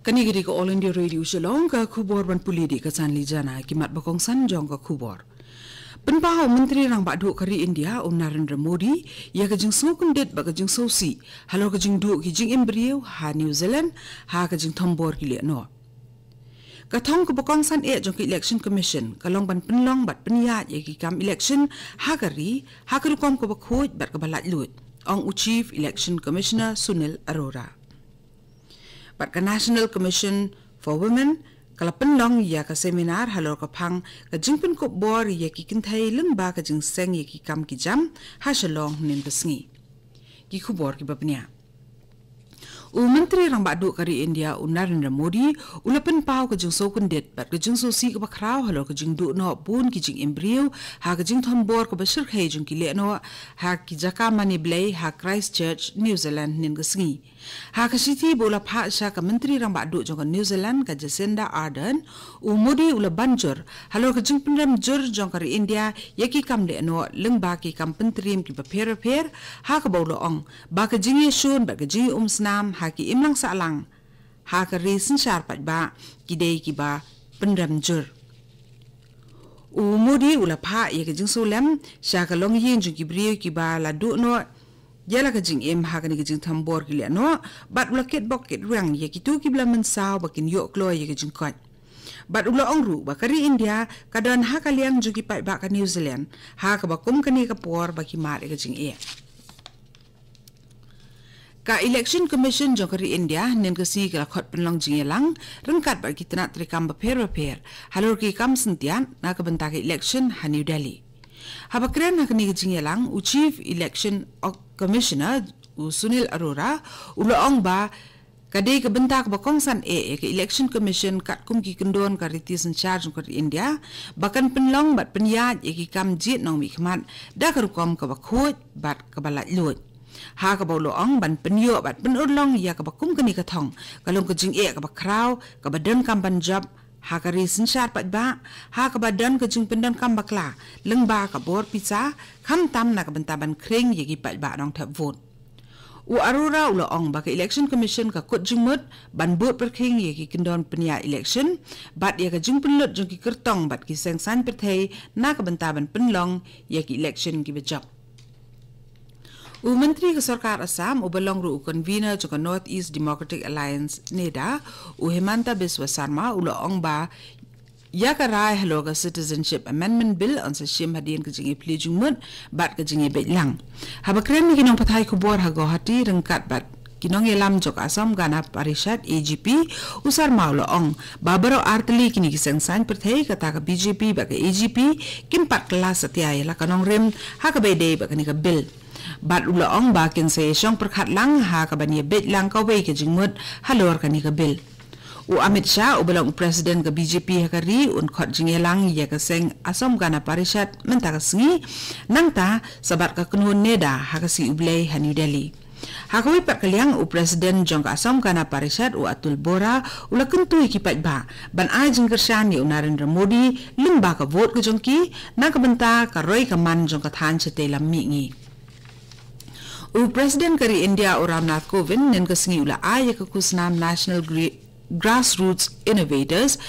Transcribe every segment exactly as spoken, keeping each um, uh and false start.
Kane ka dei ka All India Radio Shillong, ka khubor ban pule da ka Chanli Jana. Ki mat ba kongsan jong ka khubor. Pynpaw u Myntri Rangbah Duh ka ri India u Narendra Modi ïa ka jingsngewkyndit bad ka jingsngewsih halor ka jingduh ki jingim briew ha New Zealand ha ka jingthombor ki lehnoh. Ka thong kaba kongsan eh jong ka Election Commission ka long ban pynlong bad pynïaid ïa ki kam election ha ka ri ha ka rukom kaba khuid bad kaba laitluid, ong u Chief Election Commissioner Sunil Arora. Bad ka National Commission for Women ka la pynlong ïa ka seminar halor ka phang ka jingpynkup bor ïa ki kynthei lyngba ka jingseng ïa ki kam ki jam ha Shillong hynnin ka sngi. Ki khubor kiba bniah. U Myntri Rangbah Duh ka ri India u Narendra Modi u la pynpaw ka jingsngewkyndit bad ka jingsngewsih kaba khraw halor ka jingduh noh bun ki jingim briew ha ka jingthombor kaba shyrkhei jong ki lehnoh ha ki jaka mane blei ha Christchurch, New Zealand hynnin ka sngi. Ha ka shithi ba u la phah sha ka Myntri Rangbah Duh jong ka New Zealand ka Jacinda Ardern, u Modi u la ban jur halor ka jingpynrem jur jong ka ri India ïa ki kam lehnoh lyngba ki kam pyntriem kiba pher bapher, ha kaba u la ong ba ka jingïashun bad ka jingïaumsnam ha ki imlang sahlang ha ka ri synshar paidbah ki dei kiba pynrem jur. U Modi u la phah ïa ka jingsngewlem sha ka longïing jong ki briew kiba la duh noh ïa la ka jingim ha kane ka jingthombor ki lehnoh, bad u la kitbok kitrwiang ïa kito kiba la mynsaw ba kin ïoh kloi ïa ka jingkoit. Bad u la ong ruh ba ka ri India ka don ha ka liang jong ki paidbah ka New Zealand ha kaba kum kane ka por ba ki mad ïa ka jingeh. Ka Election Commission jong ka ri India hynnin ka sngi ka la khot pynlong jingïalang ryngkat bad ki tnat treikam bapher bapher halor ki kam syntiat na ka bynta ka election ha New Delhi. Haba kren ha kane ka jingïalang, u Chief Election Commissioner u Sunil Arora u la ong ba ka dei ka bynta kaba kongsan eh ïa ka Election Commission katkum ki kyndon ka riti synshar jong ka ri India ba kan pynlong bad pynïaid ïa ki kam jied nongmihkhmat da ka rukom kaba khuid bad kaba laitluid. Ha kaba u la ong ban pynïoh bad pynurlong ïa kaba kum kane ka thong ka long ka jingeh kaba khraw kaba donkam ban jop ha ka ri synshar paidbah, ha kaba don ka jingpyndonkam bakla lyngba ka bor pisa, khamtam na ka bynta ban khring ïa ki paidbah nongthep vote. U Arora u la ong ba ka Election Commission ka kut jingmut ban bud pyrkhing ïa ki kyndon pynïaid election bad ïa ka jingpynlut jong ki kyrtong bad ki seng saiñ pyrthei na ka bynta ban pynlong ïa ki election kiba jop. U Myntri ka Sorkar Assam uba long ruh u convener jong ka North East Democratic Alliance, NEDA, u Himanta Biswa Sarma u la ong ba ïa ka rai halor ka Citizenship Amendment Bill yn sa shim hadien ka jingïaplie jingmut bad ka jingïabeit lang. Haba kren ïa ki nongpathai khubor ha Guwahati ryngkat bad ki nongïalam jong ka Assam Gana Parishad, A G P, u Sarma u la ong ba baroh ar tylli kine ki seng saiñ pyrthei, kata ka B J P bad ka A G P, kim pat kylla satia ïa la ka nongrim ha kaba ïadei bad kane ka bill. Bad u la ong ba kin sa ïashong pyrkhat lang ha kaban ïabeit lang kawei ka jingmut halor kane ka bill. U Amit Shah uba long u President ka B J P ha ka ri un khot jingïalang ïa ka seng Assam Gana Parishad mynta ka sngi, nangta sa bad ka kynhun NEDA ha ka sngi U Blei ha New Delhi. Ha kawei pat ka liang, u President jong ka Assam Gana Parishad u Atul Bora u la kyntu ïa ki paidbah ban ai jingkyrshan ïa u Narendra Modi lyngba ka vote ka jong ki na ka bynta ka roi ka man jong ka thaiñ shatei lam mihngi. U President ka ri India u Ramnath Kovind hynnin ka sngi u la ai ïa ka khusnam National Gre- Grassroots Innovators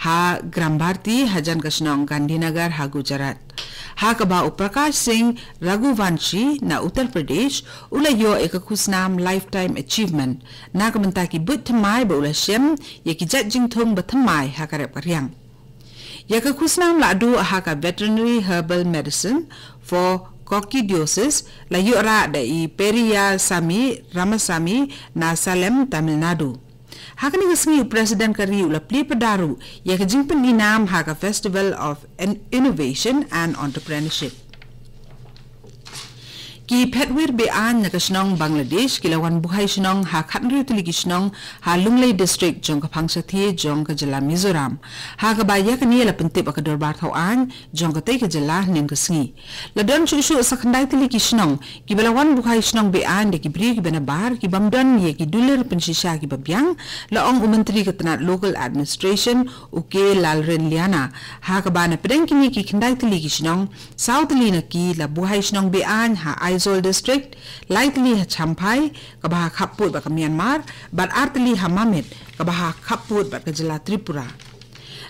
ha Gram Bharti hajan ka shnong Gandhinagar ha Gujarat, ha kaba u Prakash Singh Raghuvanshi na Uttar Pradesh u la ïoh ïa ka khusnam Lifetime Achievement na ka bynta ki buit thymmai ba u la shem ïa ki jait jingthung ba thymmai ha ka rep ka riang. Ïa ka khusnam la duh ha ka Veterinary Herbal Medicine for Coccidiosis, la ïoh rah da i Periyasami Ramasamy na Salem, Tamil Nadu. Ha kane ka sngi, u President ka ri u la plie pyrda ruh ïa ka jingpyninam ha ka Festival of In- Innovation and Entrepreneurship. Ki phetwir be-aiñ na ka shnong Bangladesh ki la wan buhai shnong ha khathynriew tylli ki shnong ha Lunglei District jong ka Phangshathi jong ka jylla Mizoram, ha kaba ïa kane la pyntip ha ka dorbar thaw aiñ jong katei ka jylla hynnin ka sngi. La don shuh shuh sa khyndai tylli ki shnong kiba la wan buhai shnong be-aiñ da ki briew kiba nabar, ki bym don ïa ki dulir pynshisha kiba biang, la ong u Myntri ka tnat Local Administration, u K Lalrinliana, ha kaba na pdeng kine ki khyndai tylli ki shnong, saw tylli na ki la buhai shnong be-aiñ ha ai Aizawl District, lai tylli ha Champhai, kaba ha khappud bad ka Myanmar, bad ar tylli ha Mamit, kaba ha khappud bad ka jylla Tripura.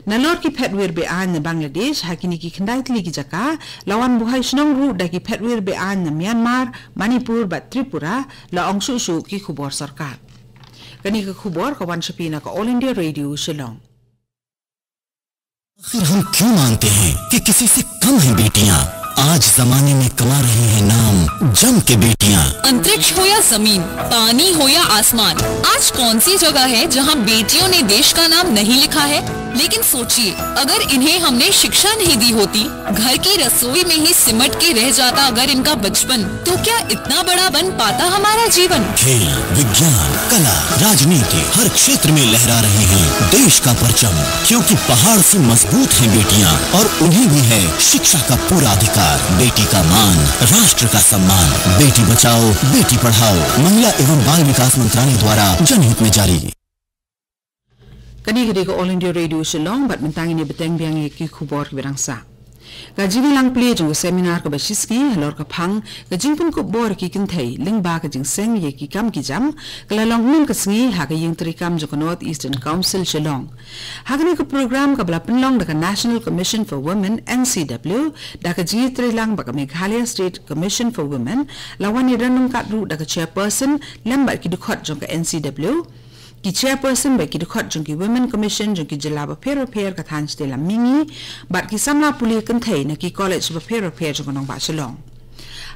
Nalor ki phetwir beaiñ na Bangladesh, ha kine ki khyndai tylli ki jaka, la wan buhai shnong ruh da ki phetwir beaiñ na Myanmar, Manipur bad Tripura, la ong shuh shuh ki khubor sorkar. Kane ka khubor ka wan sha phi na ka All India Radio Shillong. आखिर हम क्यों मानते हैं कि किसी से कम हैं बेटियां? आज जमाने में कमा रही हैं नाम जम के बेटियां। अंतरिक्ष हो या जमीन, पानी हो या आसमान, आज कौन सी जगह है जहां बेटियों ने देश का नाम नहीं लिखा है? लेकिन सोचिए, अगर इन्हें हमने शिक्षा नहीं दी होती, घर की रसोई में ही सिमट के रह जाता अगर इनका बचपन, तो क्या इतना बड़ा बन पाता हमारा जीवन? खेल, विज्ञान, कला, राजनीति, हर क्षेत्र में लहरा रहे हैं देश का परचम, क्योंकि पहाड़ से मजबूत हैं बेटियां और उन्हें भी है शिक्षा का पूरा अधिकार। बेटी का मान, राष्ट्र का सम्मान। बेटी बचाओ, बेटी पढ़ाओ। महिला एवं बाल विकास मंत्रालय द्वारा जनहित में जारी। Kane ka dei ka All India Radio Shillong, bad mynta ngin ïa bteng biang ïa ki khubor kiba dang sah. Ka jingïalang plie jong ka seminar kaba shisngi halor ka phang ka jingpynkup bor ki kynthei lyngba ka jingseng ïa ki kam ki jam, ka la long mynne ka sngi ha ka ïingtrei kam jong ka North Eastern Council Shillong. Ha kane ka program kaba la pynlong da ka National Commission for Women, N C W, da ka jingïatreilang bad ka Meghalaya State Commission for Women, la wan ïadon ryngkat ruh da ka chairperson lem bad ki dkhot jong ka N C W, ki chairperson bad ki dkhot jong ki Women Commission jong ki jylla bapher bapher, ka thaiñ shatei lam mihngi, bad ki samla pule kynthei na ki college bapher bapher jong ka nongbah Shillong.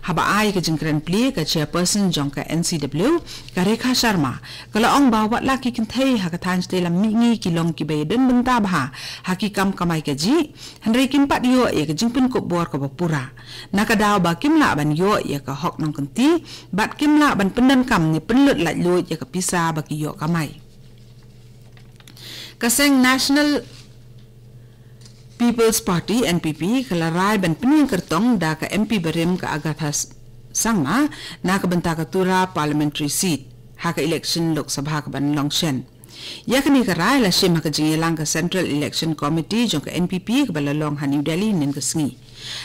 Haba ai ka jingkren plie, ka chairperson jong ka N C W, ka Rekha Sharma, ka la ong ba wat la ki kynthei ha ka thaiñ shatei lam mihngi ki long kiba ïadon bynta bha ha ki kam kamai kajih, hynrei kim pat ïoh ïa ka jingpynkup bor kaba pura, na ka daw ba kim lah ban ïoh ïa ka hok nongkynti, bad kim lah ban pyndonkam ne pynlut laitluid ïa ka pisa ba ki ïoh kamai. Ka seng National People's Party, N P P, ka la rai ban pynïeng kyrtong da ka M P barim ka Agatha S-, Sangma na ka bynta ka Tura Parliamentary Seat ha ka election Lok Sabha kaban long shen. Ïa kane ka rai la shim ha ka jingïalang ka Central Election Committee jong ka N P P kaba la long ha New Delhi mynne ka sngi.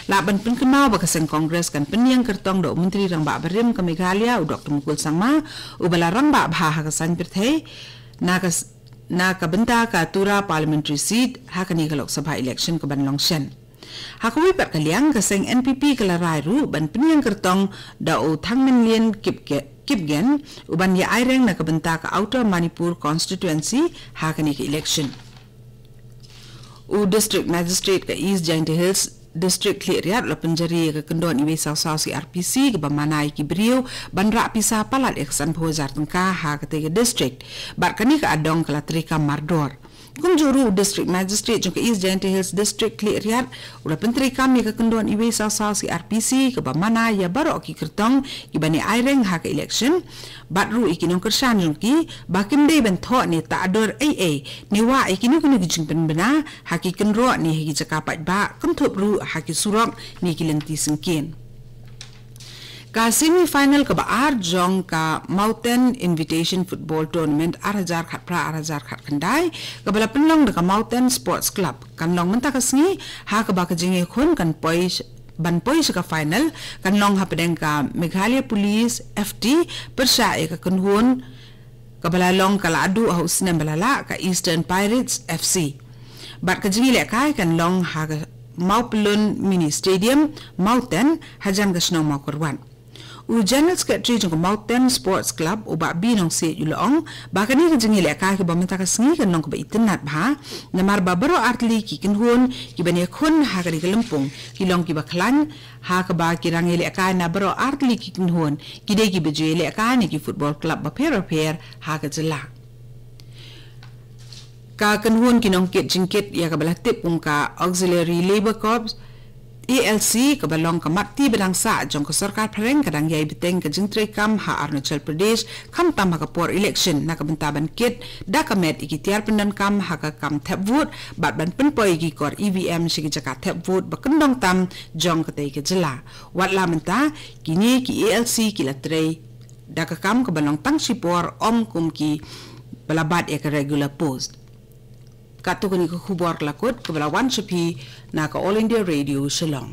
Lah ban pynkynmaw ba ka seng Congress kan pynïeng kyrtong da u Myntri Rangbah barim ka Meghalaya, u Doctor Mukul Sangma, uba la rangbah bha ha ka saiñ pyrthei na ka s-, na ka bynta ka Tura Parliamentary Seat ha kane ka Lok Sabha election kaban long shen. Ha kawei pat ka liang, ka seng N P P ka la rai ruh ban pynïeng kyrtong da u Thangminlien Kipge-, Kipgen, uban ïa aireng na ka bynta ka Outer Manipur Constituency ha kane ka election. U District Magistrate ka East Jaintia Hills District Khliehriat u la pynjari ïa ka kyndon iwei saw saw C R P C kaba mana ïa ki briew ban rah pisa palat ïa ka sanphew hajar tyngka ha katei ka district. Bad kane ka adong ka la treikam mardor. Kumjuh ruh u District Magistrate jong ka East Jaintia Hills District Khliehriat u la pyntreikam ïa ka kyndon iwei saw saw C R P C kaba mana ïa baroh ki kyrtong kiban ïa aireng ha ka election, bad ruh ïa ki nongkyrshan jong ki ba kim dei ban thoh ne tah dur ei ei ne wah ïa kino kino ki jingpynbna ha ki kynroh ne ha ki jaka paidbah, kynthup ruh ha ki surok ne ki lynti syngkien. Ka semi final kaba ar jong ka Mawten Invitation Football Tournament ar hajar khatphra ar hajar khatkhyndai, kaba la pynlong da ka Mawten Sports Club, kan long mynta ka sngi, ha kaba ka jingïakhun kan poi sh-, ban poi sha ka final kan long hapdeng ka Meghalaya Police F T pyrshah ïa ka kynhun kaba la long ka la duh ha u snem ba la lah, ka Eastern Pirates F C. Bad ka jingïalehkai kan long ha ka Mawpyllun Mini Stadium, Mawten, hajan ka shnong Mawkyrwat. U General Secretary jong ka Mawten Sports Club, u Bah B Nongsiej, u la ong ba kane ka jingïalehkai kaba mynta ka sngi kan long kaba itynnad bha, namar ba baroh artylli ki kynhun kiban ïakhun ha kane ka lympung ki long kiba khlaiñ, ha kaba ki rangïalehkai na baroh artylli ki kynhun ki dei kiba ju ïalehkai na ki football club bapher bapher ha ka jylla. Ka kynhun ki nongkit jingkit ïa kaba la tip kum ka Auxiliary Labour Corps, A L C, kaba long ka mat ti ba dang sah jong ka sorkar phareng, ka dang ïai bteng ka jingtreikam ha Arunachal Pradesh, khamtam ha ka por election, na ka bynta ban kit da ka met ïa ki tiar pyndonkam ha ka kam thep vote, bad ban pynpoi ïa ki kor E V M sha ki jaka thep vote ba kyndong tam jong katei ka jylla. Wat la mynta, kine ki A L C ki la trei da ka kam kaba long tang shipor, ym kum kiba la bat ïa ka regular post. Katto katne ka khubor ka la kut kaba la wan sha phi na ka All India Radio Shillong.